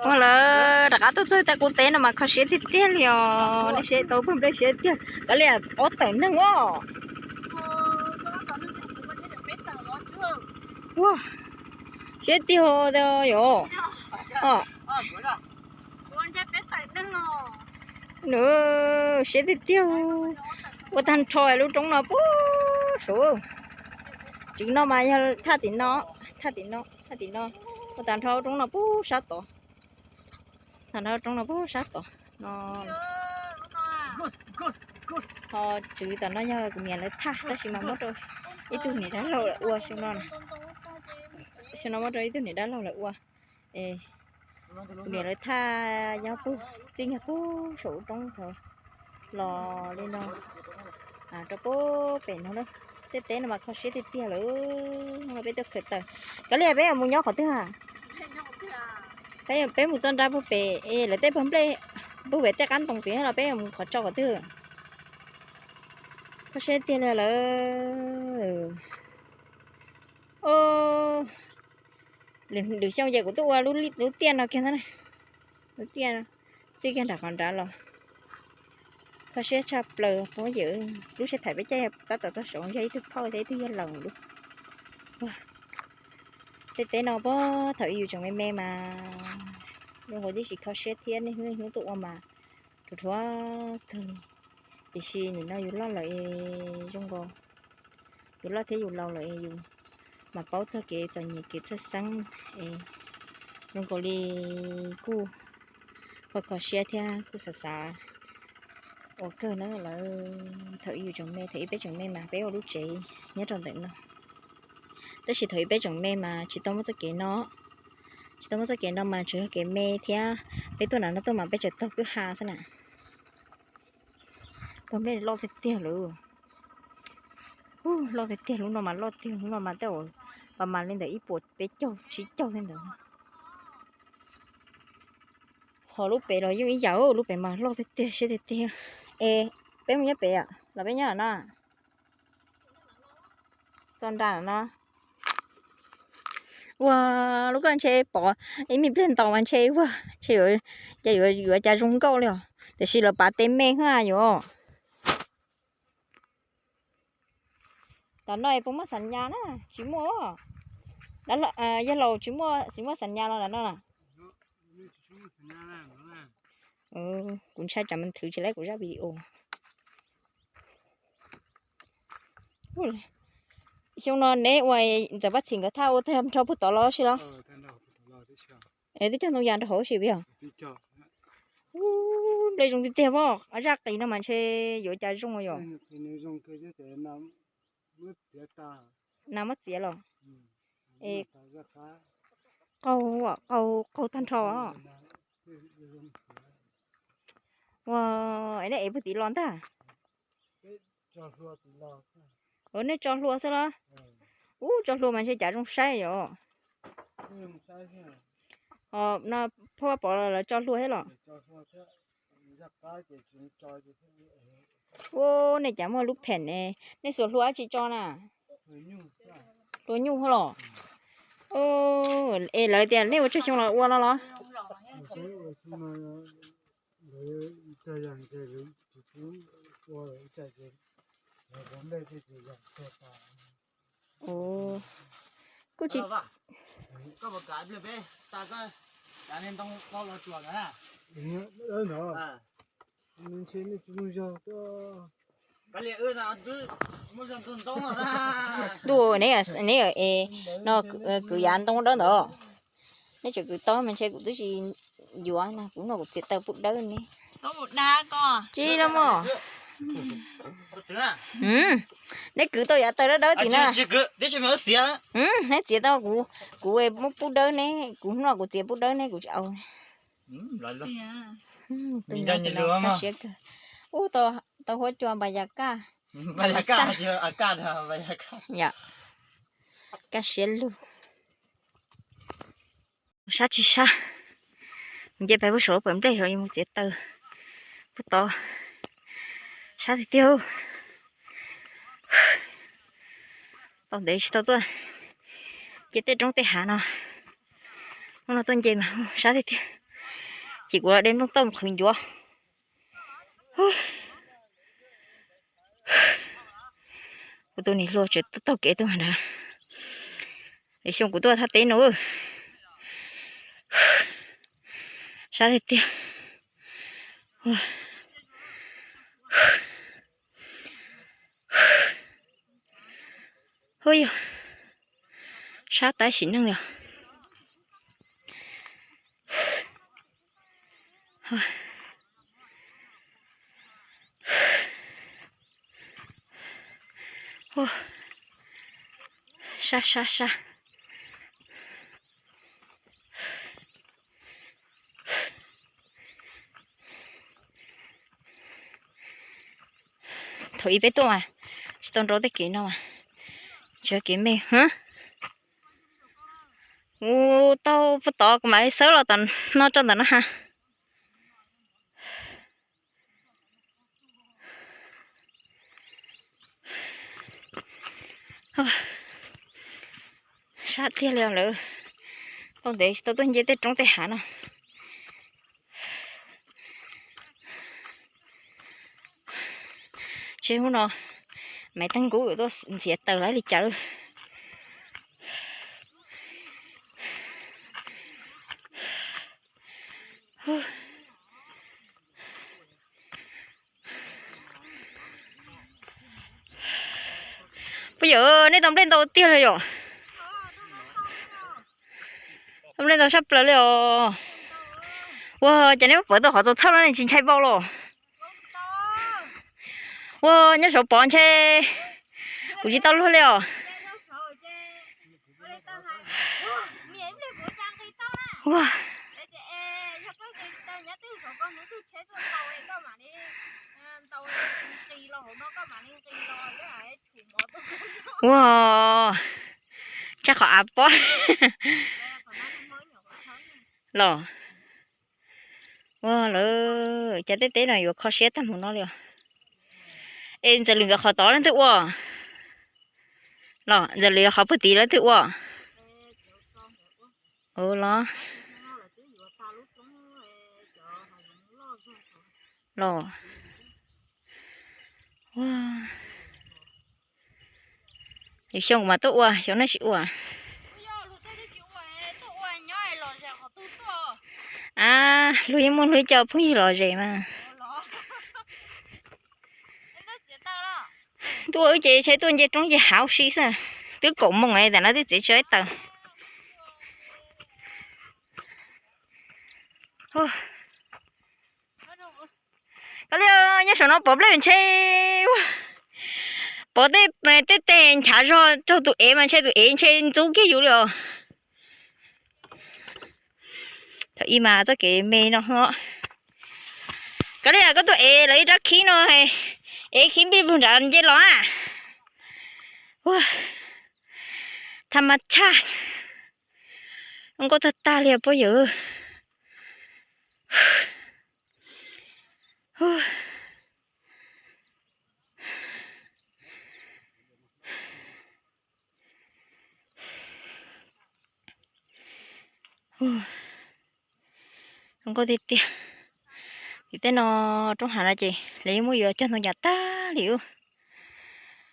Ua lawv rov qab tuaj txog tej qub teb no mas kho siab tiag tiag li os. Nej saib tau pawg nplej siab tiag, kav liam ob tawm neeg os. Ua siab tiag yom. Nws siab tiag tiag. Ua tag nrho lub roob no puag saud. Tswv no mas yog thaj tim no, thaj tim no, thaj tim no. Ua tag nrho roob no puag sab tod. Tag nrho roob no puag sab tod no. Ho tswv tom no yog kuv niam lawv thaj, tab sis mas muab rau ib tug niam dab laug lawv ua xyoo no. Xyoo no muab rau ib tug niam dab laug lawv ua. Kuv niam lawv thaj nyob puag, txij nyob puag saum lub roob tod los li no rau puag pem no. Tej teb no mas kho siab tiag tiag lawm. Hnub no peb tuaj khaws taws. Kav liam peb yuav mus nyob qhov twg? Peb, peb mus txog nrad puag pem es lawv tej pawg nplej puag pem tej qab ntoo pem los peb yuav mus qhov tso qhov twg? Kho siab tiag li lawm. Lwm xyoo ces kuv tuaj ua lub tiaj no kiag ntag. Lub tiaj txij kiag nram qhov nrad los. Kho siab tshaj plaws phooj ywg. Lub sij hawm peb caij tab tom txog saud yog ib tug phauj thiab ib tug yawg laus lub. Tej teb no puag thaum ub yus tseem me me mas zoo nkaus tib si kho siab thiab niaj hnub niaj hnub tuaj ua mas rhuav rhuav kawg li. Tiam sis nim no yus loj lawm es zoo nkaus yus loj thiab yus laus lawm es yus mas paub txog kev txom nyem kev txhawj xeeb es zoo nkaus li kuj kho kho siab thiab kuj xav xav ua kawg na lawm. Thaum ub yus tseem me, thaum ub peb tseem me mas peb ua lub tsev nyob rau ntawm no. Tab sis thaum ub peb tseem me mas tsis tau muaj txoj kev no, tsis tau muaj txoj kev no mas tsuas yog kev me thiab peb tuaj nram no tuaj mas peb tseem taug kwj ha xwb na. Pawg nplej loj tiag tiag lawm. Loj tiag tiag, lub no mas loj tiag, lub no mas tej zaum pas mas li ntawm ib puas peb caug tsib caug thiab ntawd. Ho lub pem los yeej ib yam, lub pem mas loj tiag tiag siab tiag tiag. Es peb mus nyob pem los peb nyob no? Txog nram no. Ua lub ko ntshe pom ib me pliag ntaus mas ntshe ua, ntshe yuav, cas yuav, yuav cas zoo nkauj li os. Tiam sis lawv pav tes me xwb yuav. Tam no es puas muaj xam nyas na? Tsis muaj. Yawg laus tsis muaj, tsis muaj xam nyas los tam no na? Kuv ntshai tsam mas nthwv tsis laib kuv zaj video. Xyoo no neb ua Ntxawm Paj Txhim nkawd thaj ua tag nrho puag tod los si los? Twb cog ntoo yas nrog hauv si puas yog? Nplej zoo tiag tiag pob, zaj qis no mas ntshe yuav cas zoo yom. Nas muab txiav los? Qaug, qaug, qaug tag nrho. Ua, es neb ev puag tid los ntag? Ua, nej tso hlua xwb los? Ub, tso hlua mas ntshe cas zoo saib yom. No Phoj Pov lawv tso hlua thiab los? Ub, nej cas muaj lub pheem ne, nej xuas hlua dab tsi tso na? Hlua nyuj los? Es lawv tias nej ua tsawg xyoo los ua no los? Kuj tsis Ntuj, neb, neb no kwv yav ntoo dawb ntawd. Neb tseem kwv tau mas ntshe kuv twb tsis yuav na, kuv no kuv txiav taw pub dawb ne. Tsis los mas. Neb kwv tau yav taw dawb dawb tim na. Neb txiav tau kuv, kuv muab pub dawb ne, kuv hnub no kuv txiav pub dawb ne, kuv tsis au. Tus nyab no kaj siab kawg. Ub, tau huab cua npa yas kaj. Kaj siab lug. Sab tsis sab. Nce pais puag saum pawg nplej saud yuav mus txiav taw puag tod. Sab tiag tiag. Tau ntev tsis tau tuaj nce tej roob tej hav no. Hnub no tuaj nce mas sab tiag tiag. Ces kuv los de nplooj tauj mus qhwv ncuav. Kuv tus niam hluas tseem taug kev tuaj nrad. Lwm xyoo kuv tuaj thaj teb no, sab tiag tiag. Hu yog sab tab sim neej li. Sab sab sab. Thaum ub peb tuaj mas tsis tau nrau tej kev no mas, tsis kev me. Mus tau puag tod kuv mam li xawb los tom no rau ntawm no ha. Sab tiag li os lawm. Tau ntev tsis tau tuaj nce tej roob tej hav no. Tsis hnub no Maiv Teeg Kub yuav tuaj ntxiav taws lawm li cas lawm. Puas yog nej tau nplej ntau tiag li yom? Tau nplej ntau sab plaws li os. Ua cas nej muab pov tau qhov txaus txhawj no ne, tsis ntshai vau los? Ua nyob saum pov ntshe kuv tsis tau luag li os. Ua, ua, tsaj qhov av pob los. Ua lawm, cas tej teb no yuav kho siab tag mus no li os. Es Ntxawm Lwm nkawd qhov tod leej twg ua? Los Ntxawm Lwm qhov puag tid leej twg ua? Ua los, los, ua, lwm xyoo kuv mam tuaj ua, xyoo no tsis ua. A, luag yeej muaj luag cov phooj ywg lom zem mas. Tuaj wb ces tsheb tuaj nce roob nce hav ua si xwb. Twb kaum moos tam no twb txiav tsis tau ib taws. Koj li, nyob saum no pov nplej ntshe, pov tej, tej teg nchav zog raug tus ev mas ntshe tus ev ntshe ntxub kiag yus li os. Thaum ub mas txoj kev me no. Koj li, koj tuaj ev lawv ib rab khib no, ev khib npij pug nrad nce los a. Thas mas tshaj, zoo nkauj tag tag li pog yawg. Zoo nkauj tiag tiag. Tim tej no roob hav no ces lawv yeej muab yuav cog ntoo yas tag li ub.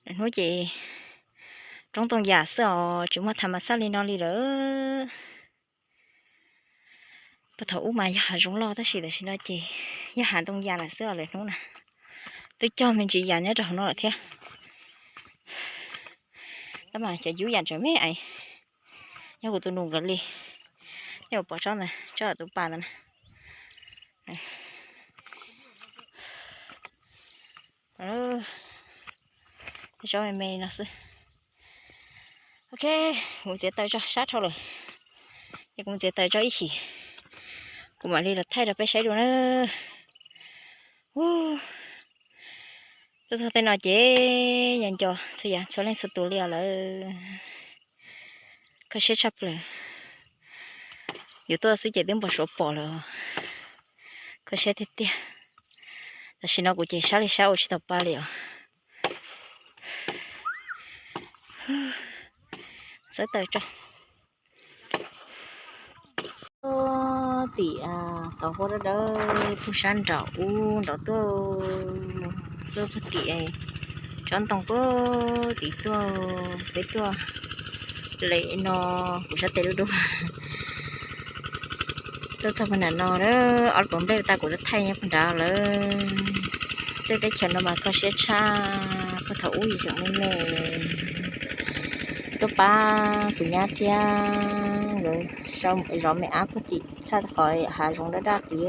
Lwm hnub ces roob ntoo yas xwb os, tsis muaj thas mas xaj li no li lawm. Puag thaum ub mas yog hav zoov loj tab sis tam sim no ces yog hav ntoo yas lawm xwb os lwm hnub na. Twb cog me ntsis yas nyob rau hauv no lawm thiab. Tab mas cov yub yas tseem me es, yog kuv tus nus nkawd li. Nej puas pom tsob ntawd, tsob tus pas ntawd na. Tsob me me no xwb. Ok, kuv txiav taws tso, sab dhau lawm. Ces kuv txiav taws tso ib chim, kuv mam li los thaij rau peb saib dua na. Tuaj txog tej no ces yog nco txhua yam txhua leej txhua tus li os lawm. Kho siab tshaj plaws. Yus tuaj xwb ces twb npau suav pom lawm. Kho siab tiag tiag. Tam sim no kuv ces sab li sab ua tsis tau pa li os. Xawb taws tso. Tim tau huab dawb dawb puag sab nraum ub nrov tuaj, tuaj puag tim tsob ntoo puag tim tuaj. Peb tuaj lem no, kuv sab tes lub dub. Tuaj txog puag nram no, ob puas nplej tag kuv tuaj thaij nyob puag nrad lawm. Tej teb chaws no mas kho siab tshaj, puag thaum ub yus tseem me me tuaj pab kuv nyab thiab nkawd zov me ab puag tim thaj qhov hav zoov daj daj tid.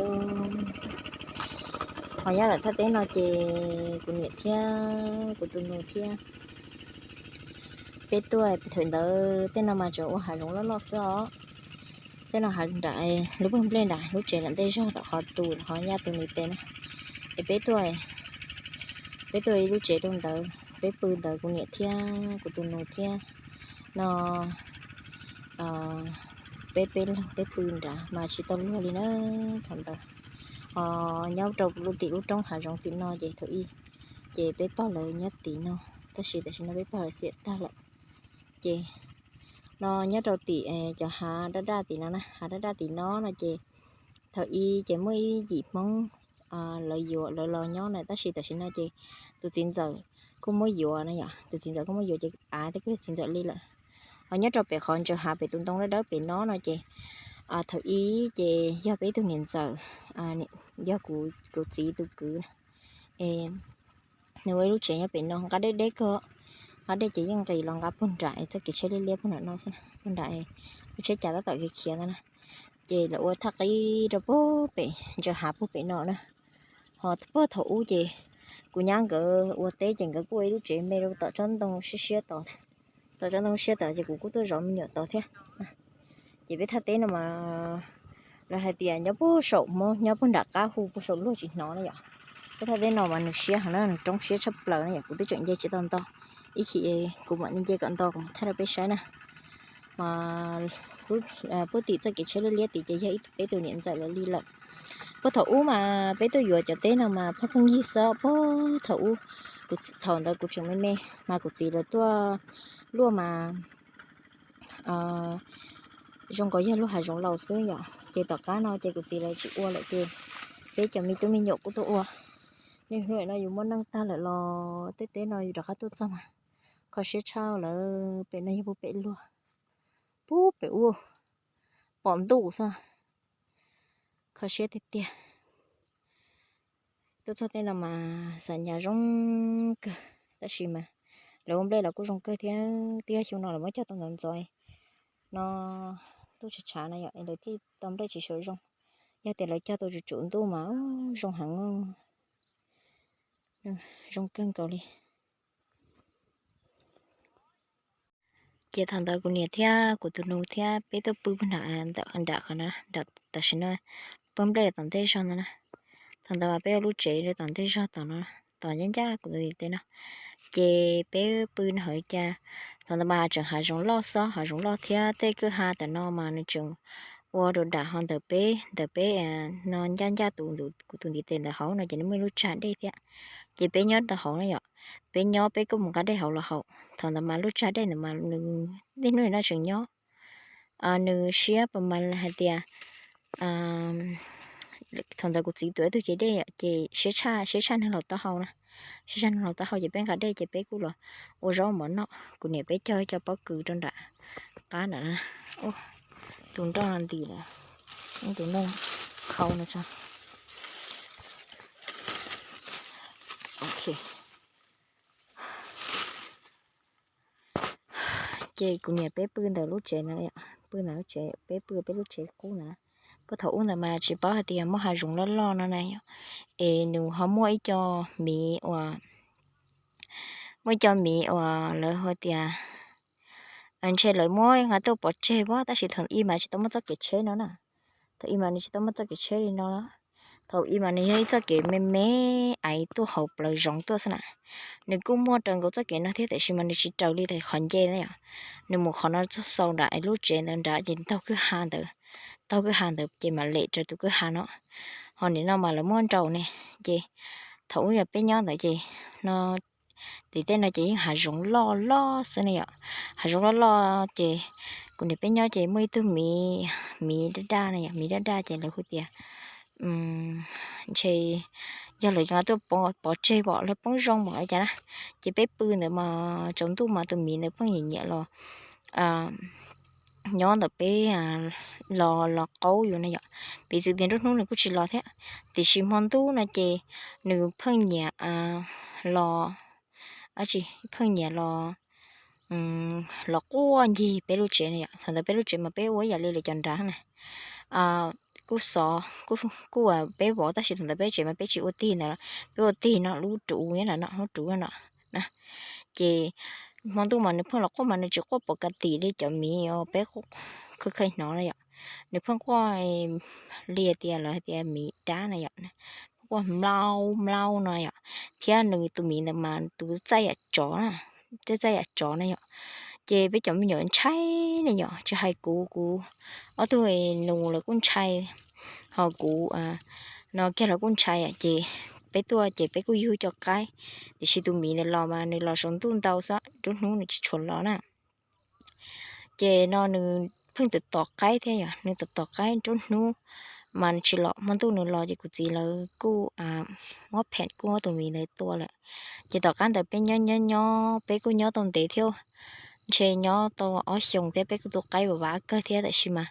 Ho nyob lawm thaj teb no ces kuv niam thiab kuv tus nus thiab peb tuaj. Thaum ntawd tej no mas tseem ua hav zoov loj loj xwb os. Tej no hav nram lub pawg nplej nram lub tsev nram ntej zog tom qhov tus qhov nyab tus ntiv tes na. Es peb tuaj, peb tuaj ib lub tsev rau ntawd, peb pw ntawd kuv niam thiab kuv tus nus thiab no. Peb peb leeg peb pw nrad mas tsis tau luag li na. Thaum ntawd ho nyob rau lub tim lub roob hav zoov tim no ces thaum ub ces peb pog lawv nyob tim no, tab sis tam sim no peb pog lawv xiam tag lawm. Ces no nyob rau tim cov hav daj daj tim no na, hav daj daj tim no no ces thaum ub ces muaj ib yim Hmoob lawv yuav lawv los nyob na, tab sis tam sim no ces tus txiv ntxawm kuj muab yuav na yom, tus txiv ntxawm kuj muab yuav ces av tej kuj yog txiv ntxawm li lawm. Ho nyob rau pem qhov ntsaws hav pem tus ntoo dawb dawb pem no no ces thaum ub ces yog peb ib tug niam ntxawm, yog kuv txiv tus kwv na, es nws ua ib lub tsev nyob pem no, nqa dej deb kawg, nqa dej ces yeej nqis los nqa puag nram es txoj kev tsheb liab liab puag nram no xwb, puag nram lub tsheb cas tab tom khiav khiav ntawd na. Ces lawv ua thaj qib rau puag pem ntsaws hav puag pem no na. Ho puag thaum ub ces kuv nyab nkawd ua teb ces nkawd kuj ua ib lub tsev me rau tom tsob ntoo siab siab tod, tom tsob ntoo siab tod ces kuv kuj tuaj zov me nyuam tod thiab. Ces peb thaj teb no mas lawv hais tias nyob puag saum Hmoob, nyob puag nram qab hu puag saum luag tsis hnov na yom. Peb thaj teb no mas nws siab heev na, nws roob siab tshaj plaws na yom, kuv twb tseem nce tsis tau nto, ib chim kuv mam li nce kom nto kuv mam thaij rau peb saib na. Mas puag tim txoj kev tsheb liab liab tid ces yog peb tus niam ntxawm lawv li lawm. Puag thaum ub mas peb tuaj yuav cov teb no mas pheej pheej yig xwb, puag thaum ub, thaum ntawd kuv tseem me me mas kuv txiv lawv tuaj luaj mas zoo nkaus yog luaj hav zoov laus xwb yom. Ces tom qab no ces kuv txiv lawv tsis ua lawm ces peb cov me tub me nyuam kuj tuaj ua. Niaj hnub no yus muaj neej tag lawm los tej teb no yus rov qab tuaj txog mas kho siab tshaj lawm. Pem no yog puag pem luag, puag pem ub pom ntuj xwb, kho siab tiag tiag. Tuaj txog tej no mas xav nyas zoo kawg, tab sis mas lawv ua nplej los kuj zoo kawg thiab. Twb yog xyoo no lawv muab cog tau ntxov ntxov no, ntuj tshav tshav no yom, lawv thiaj tau nplej tsis tshua zoo. Yog tias lawv cog tau tsum tsum ntuj mas zoo heev, zoo kawg nkaus li. Ces thaum ntawd kuv niam thiab kuv tus nus thiab peb tuaj pw nram, nram qhov no, tam sim no pawg nplej tom ntej zog no na. Thaum ntawd mas peb ua lub tsev rau tom ntej zog tom no, tom ncaj ncaj kuv tus ntiv tes no. Ces peb pw no hauv cas, thaum ntawd mas tseem hav zoov loj xwb, hav zoov loj thiab tej kwj ha tam no mas nws tseem ua rau dam ho ntawm peb, ntawm peb no ncaj ncaj tus, kuv tus ntiv tes ntawd hauv no ces nws muaj ib lub tsag dej thiab. Ces peb nyob rau hauv na yom, peb nyob peb kuj mus nqa dej hauv los haus. Thaum ntawd mas lub tsag dej ntawd mas nws niaj hnub no tseem nyob, nws siab pas mas hais tias thaum ntawd kuv txiv tuav ib tug cev dej ces siab tshaj, siab tshaj neeg laus taub hau na, siab tshaj neeg laus taub hau ces peb nqa dej ces peb kuj los ua zaub mov noj. Kuv niam peb cog cov pob kws rau nram qab nram, tus nroj no nti lawm, tus nroj khau no tso. Ces kuv niam peb pw ntawm lub tsev no, pw ntawm lub tsev, peb pw peb lub tsev qub ntawd. Puag thaum ub ntawd mas tsis paub hais tias muaj hav zoov loj loj no na, es nws ho muaj ib co miv uas, muaj ib co miv uas lawv hais tias ntshe lawv muab nqa tuaj pov tseg pab, tab sis thaum ub mas tsis tau muaj txoj kev tsheb no na. Thaum ub mas nws tsis tau muaj txoj kev tsheb li no. Thaum ub mas nws yog ib txoj kev me me aiv tuaj hauv plawv zoov tuaj xwb na. Nws kuj muaj raws nkaus txoj kev no thiab tiam sis mas nws tsis raws li qhov nce na yom. Nws mus qhov no txog xaus nram lub tsev ntawd nrad ces taug kwj ha ntawd, taug kwj ha ntawd ces mam lem raws tus kwj ha no. Ho nim no mas lawv muab nraus ne, ces thaum ub yog peb nyob ntawd ces no, tim tej no ces yeej hav zoov loj loj xwb ne yom. Hav zoov loj loj ces Kuv niam peb nyob ces muaj ib tug miv, miv daj daj na yom, miv daj daj ces lawv hu tias ntshe yog lawv nqa tuaj pov tseg pom lawv poob zoo pom li cas na. Ces peb pw ntawd mas tsaus ntuj mas tus miv ntawd pheej nyiam nyiam los nyob ntawm peb los los qaub yus na yom. Piv txwv tias nruab hnub nws kuj tsis los thiab, tiam sis hmo ntuj no ces nws pheej nyiam los, tsis, pheej nyiam los los quaj ncig peb lub tsev na yom. Thaum ntawd peb lub tsev mas peb ua ib yam li lawv cov nrad na, kuj xov, kuj peb vov tab sis thaum ntawd peb tsev mas peb tsis ua tig ntawd, peb ua tig no lub ruv no, lub ruv no na. Ces hmo ntuj mas nws pheej los quaj mas nws tsis quaj pom ka tim li cov miv uas peb khaws hnov na yom. Nws pheej quaj li tias lawv hais tias miv dab na yom, pheej quaj mlaub mlaub no yom. Thiab nws tus miv ntawd mas tus txaij yam tsov na, txaij yam tsov na yom. Ces peb cov me nyuam ntshai na yom, tsis hais kuv, kuv ob tug nus lawv kuj ntshai, ho kuv no kiag lawv kuj ntshai. Ces peb tuaj ces peb kuj yug cov qaib, tiam sis tus miv ntawd los mas nws los tsaus ntuj ntau xwb, nruab hnub nws tsis tshua los na. Ces no nws pheej tom tom qaib thiab yom, nws tom tom qaib nruab hnub mas nws tsis los, hmo ntuj nws los ces kuv txiv lawv kuj muab phem kuj muab tus miv ntawd tua lawm. Ces tom qab ntawd peb nyob nyob nyob peb kuj nyob tau ntev thiab, ntshe nyob tau ob xyoos thiab peb kuj tu qaib vam vam kawg thiab tab sis mas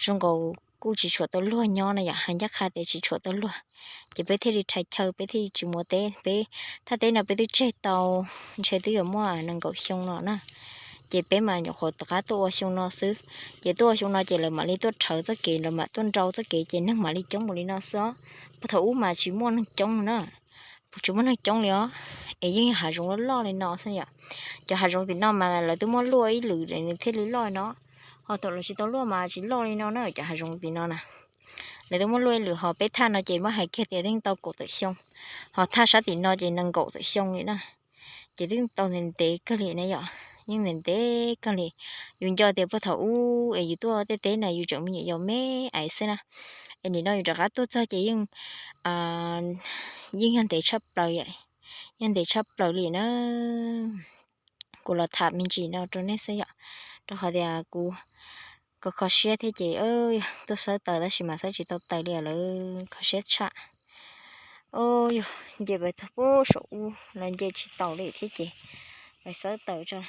zoo nkaus kuj tsis tshuam tau luag nyob na yom, hais ncaj qha tias tsis tshuam tau luag. Ces peb thiaj li rhais chaw, peb thiaj li tsis mus teb, peb thaj teb no peb twb tseg tau ntshe twb yuav muaj nees nkaum xyoo no na. Ces peb mas nyuam qhuav tom qab tuaj ua xyoo no xwb. Ces tuaj ua xyoo no ces lawv mam li tuaj rhawv txoj kev, lawv mam tuaj nrau txoj kev ces neeg mam li coob mus li no xwb os. Puag thaum ub mas tsis muaj neeg coob na, tsis muaj neeg coob li os, es yeej yog hav zoov loj loj li no xwb yom. Cov hav zoov tim no mas lawv twb muab luaj ib lwm nws thiaj li loj li no, ho thaum lawv tsis tau luaj mas tsis loj li no na. Cov hav zoov tim no na, lawv twb muab luaj ib lwm, ho peb thaj no ces muab hais kiag tias yeej tau kaum tawm xyoo, ho thaj sab tim no ces nees nkaum tawm xyoo li na. Ces twb tau ntev ntev kawg li na yom, yeej ntev ntev kawg li. Yus nco tias puag thaum ub es yus tuaj tej teb na yus tseem me nyuam yaus me ais xwb na, es nim no yus rov qab tuaj txog ces yeej, yeej yog ntev tshaj plaws, yeej ntev tshaj plaws li na. Kuv los tham me ntsis no rau nej xwb yom, rau qhov tias kuv kho kho siab thiab ces tuaj sawv taws tab sis mas sawv tsis tau taws li, lawv kho siab tshaj. Yog nce pais txog puag saum ub los nce tsis taus li thiab ces pais sawv taws tso.